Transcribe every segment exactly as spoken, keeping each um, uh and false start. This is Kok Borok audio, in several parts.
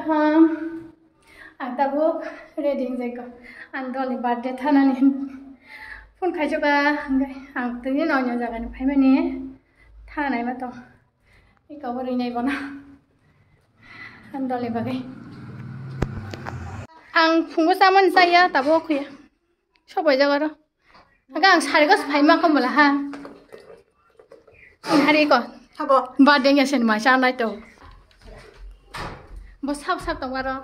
Ang tabuk ready wngjaiko. Ang dolni birthday thanani phone khaijakha, hwnkhe ang tini no onyo jagani phaimani thana naima tong. Iko bo rinai bono. Ang dolni bagwi. Ang phungo chamani chaya, tabuk khuya. Sobai jago aro. Aga ang sari gos phai ma komola ha. Hari ko. Habo. Ba dengya sen ma cha nai to. Bo sap sap tong aro.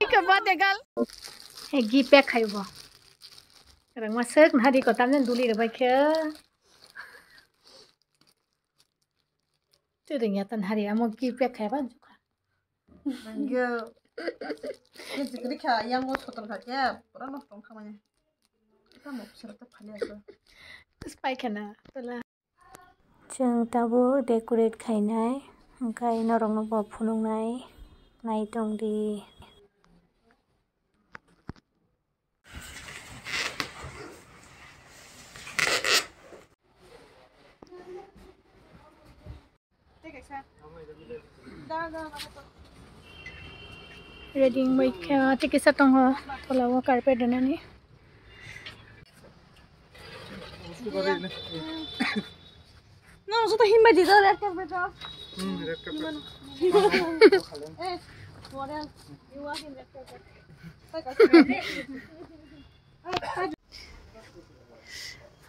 Ika ba de gal. He gi pek khai bo. Rang ma sek na hari ko tamne duli re bai khe. Twiring ya tan hari amo ki pek khai ba jukha. Nangyo. Ke jikri kha yang go sotor kha ke pura no tong kha mane. Tamo sir ta phali aso. Spai khana tola. Chwng tabuk decorate khainai, hwnkhe norokno bo phunuknai nai tongdi. Ready wngwi khe tei kisa tongo tolao carpet rwnani. No, joto himbai di do red carpet o. Hmm, red carpet. Eh, model, you walk in red carpet.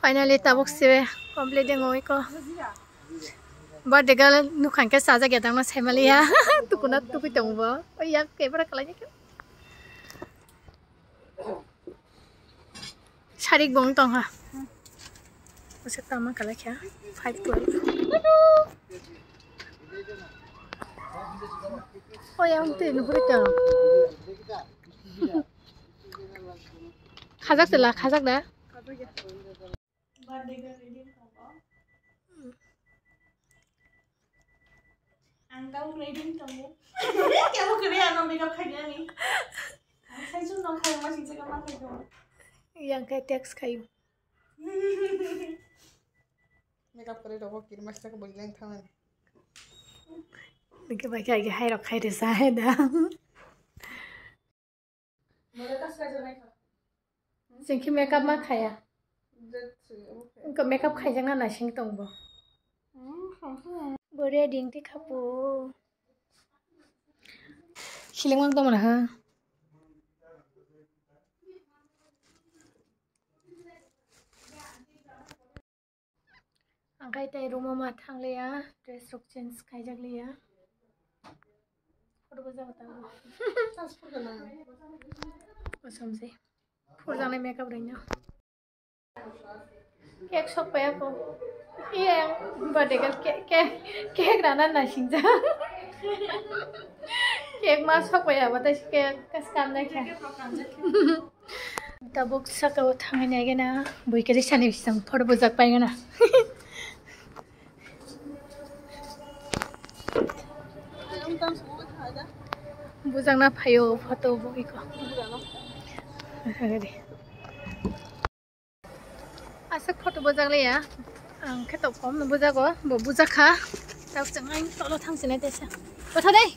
Finally tabuk se complete wngwi ko. Birthday girl nukhang khe sajak ya dangma saimaliya. Tukuna tukui tongo bo. Oi yak kebra kalai khe. Sarik bong tong ha. Usa tama kalai khe. Five twelve. Oi ang twi nuhuri tong. Khajak tela, khajak da. Birthday girl ready tongo. Ang tabuk ready tongo. Kebo kere ano makeup khainani. Ang sai chun nong khayo ma sing chakha ma khayo. Yang khe text khayo. Makeup kore rogo kirmas chakha boleng thangan. Nike bai khe hai rok khai resa hai da. Chwng khe makeup ma khaya. Wngkha makeup khaijakna naising tong bo. Bo ready wngtwi kha bo. Hiling mang tong mano ha. Ang khai tei room o ma thang liya, dress rok change khaijak liya. Photo bo jaga tabuk. Kosomse. Phurjaknai makeup rwino. Cake sok paya ko. Iya, birthday girl cake, cake, cake rana naising ja. Cake ma sok paya, batai cake kas kam nai kha. Tabuk saka o thangwi nai gana, bui kari sani bising photo bujak pai gana. Bujak na phaio photo bo iko. Aswk photo bujak le ya, ang khe to kom no bujago, bo bujak kha. Tabuk chwng ang tolo thang sinai tesa. Kotha dei.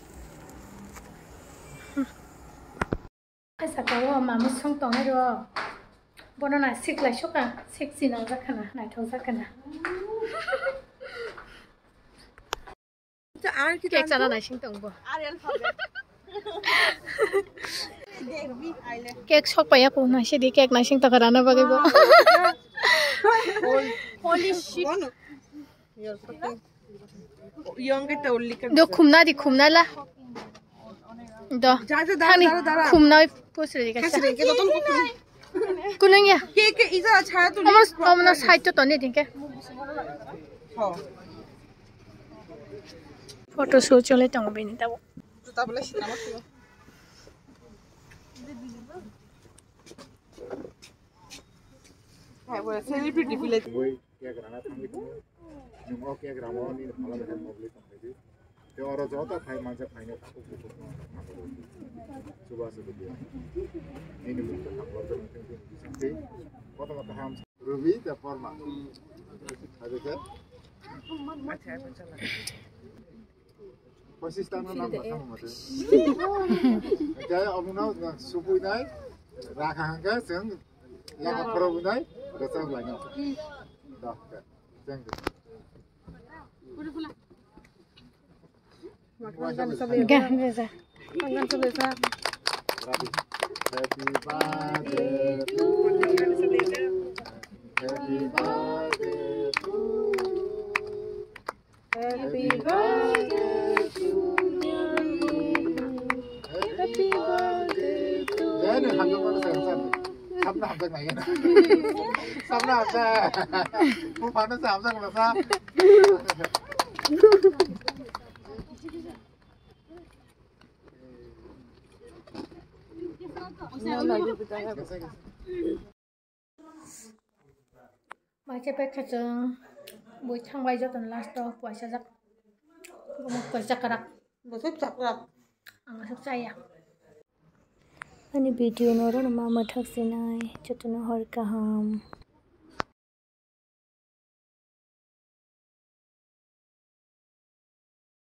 Saka o mami song tongnai ro. Bono na siklai soka, sexy nangjak khana, naithok jak khana. Cake chana naising tong bo. Cake sok paya ko naisidi cake naising tong rana bagwi bo. Holy shit. Do khumna di khumna la. Do. Thani khumna pusri di kasa. Kunung ya. Ke ke iza cha tu. Amos omna side to toni dinke. Ho. Photo shoot chole tong bini tabo. Juta bole sinama tu. Hai bole celebrity village. Cake rana thangwi tongo. Nwng o cake ramo nini phala bai khe mobile tongthai di. Tei oro joto phai manjak phaino takhuk bukhuk no nago. Chubachu video. Nini mungkha tanglo chwng tei tei bising tei kotorma kaham. Ruby the forma. Ada ke? Posista no nam sama mate. Kaya omuno supui nai, rakha hangka seng, lama pro nai, rasa lagi. Dah, thank you. Gan, gan, gan. Happy birthday to you. Happy birthday to you. Happy birthday to you. Happy birthday to you. Sabna hamjak nai. Sabna hamjak. Buphano se hamjak nasa. Mai chepek kha chwng bui thangbai jotono last o puaisa jak. Bumuk puaisa kwrak. Bwswk chakrak. Ang aswk chaya. Ani video no oro no ma mwthak sinai jotono hor kaham.